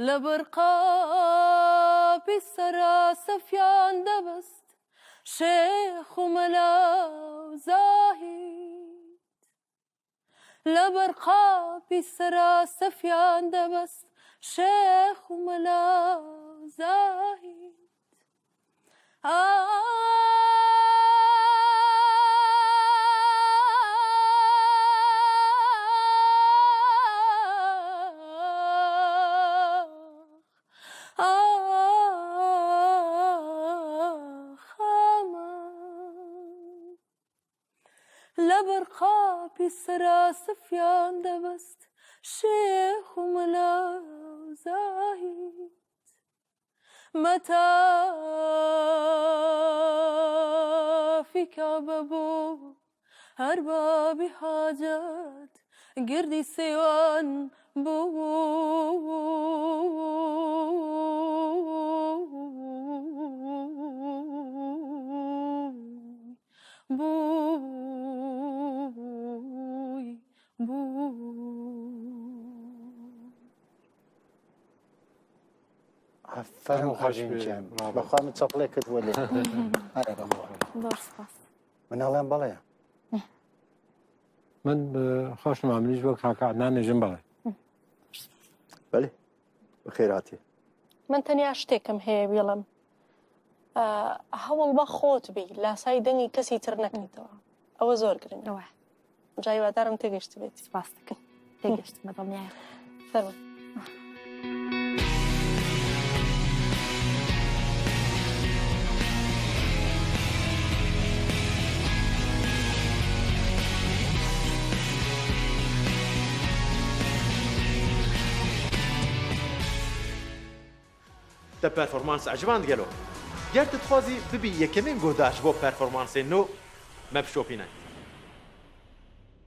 لەبەر قاپی سەرا سەفیان دەبەست شێخ و مەلا و زاهید. لەبەر قاپی سەرا سەفیان دەبەست شێخ و مەلا و زاهید. لەبەر قاپی سەرا سفیان دەبەست شێخ و مەلا و زاهید. مەتافی کەعبە بوو هەر بابی حاجەت گردی سەیوان بوو. بووی بوو. ئافەرم خۆش گیان بەخوا من چەپڵێکت بۆ لێ ئەرێ بەخوا زۆر سپاس. من ئەڵێم بەڵێ. من خۆشم منیش وەک کاکە عەدنان ئێژم بەڵێ. بەلێ بەخێرهاتی. من تەنیا شتێکم هەیە بیڵم هەوڵ بە خۆت بی لاسای دەنگی کەسی تر نەکەیتەوە ئەوە زۆر گرنگە جا هیوادارم تێگەشتبێت. سپاس دەکەم تێگەشتم بە دڵنیایە. فەرموو. Te performans eciband gelo? Ger tu dixwazî bibî yekemîn guhdar ji bo performansên nû, me bişopîne.